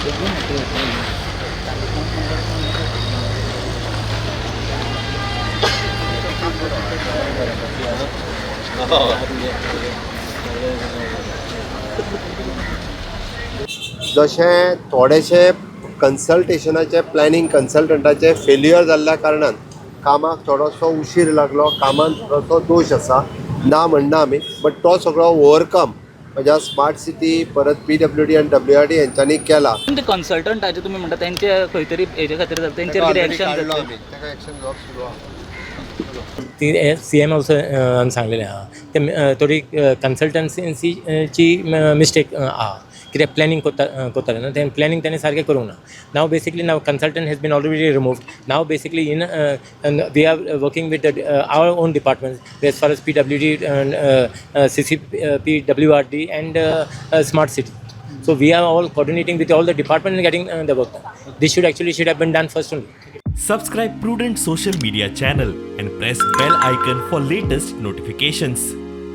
जशें थोडेशें कन्सल्टेशनाचें, planning कन्सल्टंटाचें failure जाल्ल्या कारणान कामाक थोडोसो उशीर लागलो, कामान थोडोसो दोश आसा, ना म्हणना आमी, बट तो सगळो ओवरकम म्हज्या स्मार्ट सिटी परत पीडब्ल्यूडी आनी डब्ल्यूआरडी हेंच्यांनी केला. ते कन्सल्टंटाचे तुमी म्हणटा, तेंचे खंय तरी हेजे खातीर जाता, तेंचेर कितें एक्शन जातलें? ताका एक्शन घेवप सुरू आहा. ती सी एम ऑल्सो आमी सांगलेलें आहा, ते थोडी कन्सल्टन्सीची मिस्टेक आहा. कित्याक प्लॅनिंग कोत्ता कोत्ताले न्हू, तें प्लॅनिंग तेणें सारकें करूंक ना. नाव basically now consultant has been already removed. Now basically in we are working with our own department as far as PWD, CCP, WRD and smart city. So we are all coordinating with all the department and getting the work done. This should actually should have been done first only. Subscribe Prudent Social Media channel and press bell icon for latest notifications.